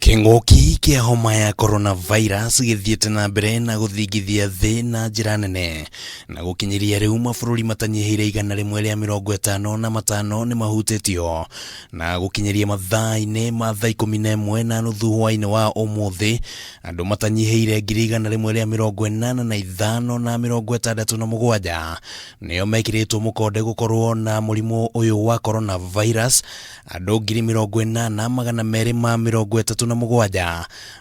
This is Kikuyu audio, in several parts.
Kĩng'ũki kĩa homa ya coronavirus gĩthiĩte na mbere na gũthingithia thĩ na njĩra nene na gũkinyĩria rĩu mabũrũri matanyihĩire 155 nĩ mahutĩtio na gũkinyĩria mathaa-inĩ ma thaa 11:30 hwaĩ-inĩ wa ũmũthĩ andũ matanyihĩire 185,067 nĩo mekĩrĩtwo mũkonde gũkorwo na mũrimũ ũyũ wa coronavirus. Andũ 80,237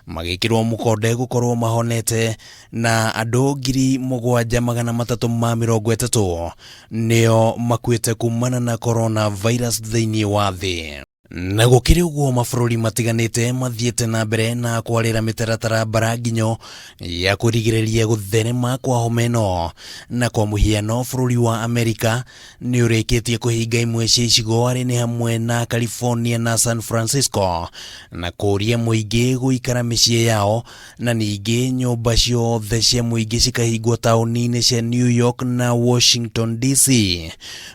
magĩkĩrwo mũkonde gũkorwo mahonete na andũ 7,330 nĩo makuĩte kumana na coronavirus thĩinĩ wa thĩ. Na gũkĩrĩ ũguo mabũrũri matiganĩte mathiĩte na mbere na kwarĩra mĩtaratara mbara nginyo ya kũrigĩrĩria gũtherema kwa homa ĩno. Na kwa mũhiano bũrũri wa Amerika nĩ ũrĩkĩtie kũhinga imwe cia icigo arĩ nĩ hamwe na California na San Francisco na kũria mũingĩ gũikara mĩciĩ yao na ningĩ nyũmba ciothe cia mũingĩ cikahingwo taũni-inĩ cia New York na Washington DC.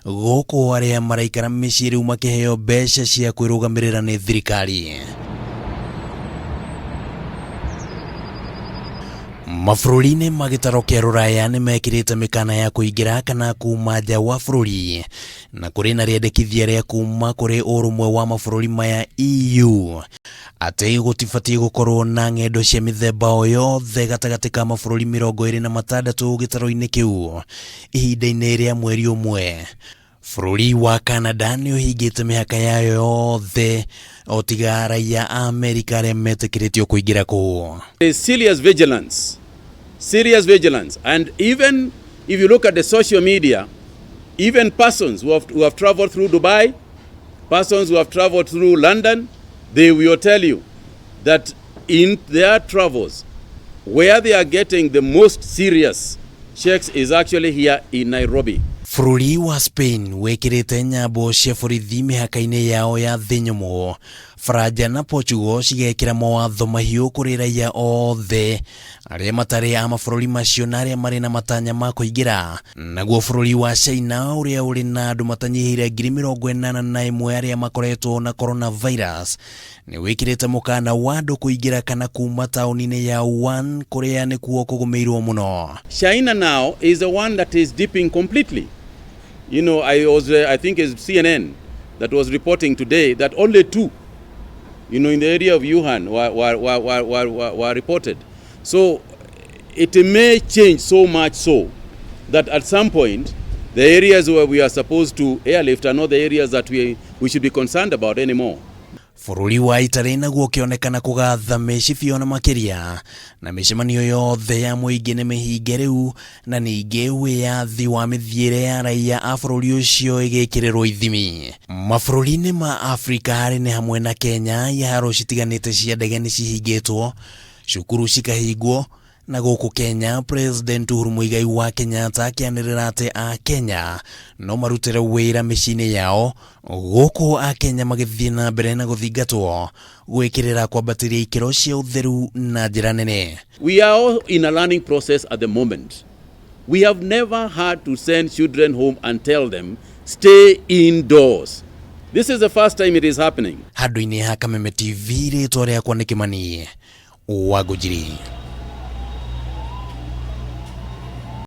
Gũkũ arĩa maraikara mĩciĩ rĩu makĩheo mbeca cia kwĩrũgamĩrĩra nĩ thirikari. Mabũrũri-inĩ ma gĩtaro kĩa rũraya nĩ mekĩrĩte mĩkana ya kũingĩra kana kuma nja wa bũrũri na kũrĩ na rĩendekithia rĩa kuma kũrĩ ũrũmwe wa mabũrũri maya EU atĩ gũtibatiĩ gũkorwo na ng'endo cia mĩthemba o yothe gatagatĩ ka mabũrũri 26 gĩtaro-inĩ kĩu ihinda-inĩ rĩa mweri ũmwe. Bũrũri wa Canada nĩ ũhingĩte mĩhaka yayo yothe o tiga raia a Amerika arĩa metĩkĩrĩtio kũingĩra kũu. Serious vigilance, serious vigilance. And even if you look at the social media, even persons who have traveled through Dubai, persons who have traveled through London, they will tell you that in their travels, where they are getting the most serious checks is actually here in Nairobi. Bũrũri wa Spain wĩkĩrĩte nyambo cia borithi mĩhaka-inĩ yao ya thĩ nyũmũ. Faranja na Portugal cigekĩra mawatho mahiũ kũrĩ raia othe arĩa matarĩ a mabũrũri macio na arĩa marĩ na matanya ma kũingĩra. Naguo bũrũri wa China ũrĩa ũrĩ na andũ matanyihĩire 81,000 arĩa makoretwo na coronavirus nĩ wĩkĩrĩte mũkana wa andũ kũingĩra kana kuma taũni-inĩ ya Wuhan kũrĩa nĩkuo kũgũmĩirwo mũno. China now is the one that is dipping completely. I think it's CNN that was reporting today that only two in the area of Wuhan were reported. So it may change so much so that at some point, the areas where we are supposed to airlift are not the areas that we should be concerned about anymore. Bũrũri wa Italy naguo ũkĩonekana kũgatha mĩcibi ona makĩria na mĩcemanio yothe ya mũingĩ nĩ mĩhinge rĩu na ningĩ wĩyathi wa mĩthiĩre ya raia a bũrũri ũcio ĩgĩkĩrĩrwo ithimi. Mabũrũri-inĩ ma Afrika harĩ nĩ hamwe na Kenya iharo citiganĩte cia ndege nĩ cihingĩtwo, cukuru cikahingwo na gũkũ Kenya President Uhuru Muigai wa Kenyatta akĩanĩrĩra atĩ a Kenya no marutĩre wĩra mĩciĩ-inĩ yao gũkũ a Kenya magĩthiĩ na mbere na gũthingatwo gwĩkĩrĩra kwambatĩria ikĩro cia ũtheru na njĩra nene. We are all in a learning process at the moment. We have never had to send children home and tell them, "Stay indoors." This is the first time it is happening. Handũ-inĩ ha Kameme TV rĩtwa rĩakwa nĩ Kĩmani wa Ngũnjiri.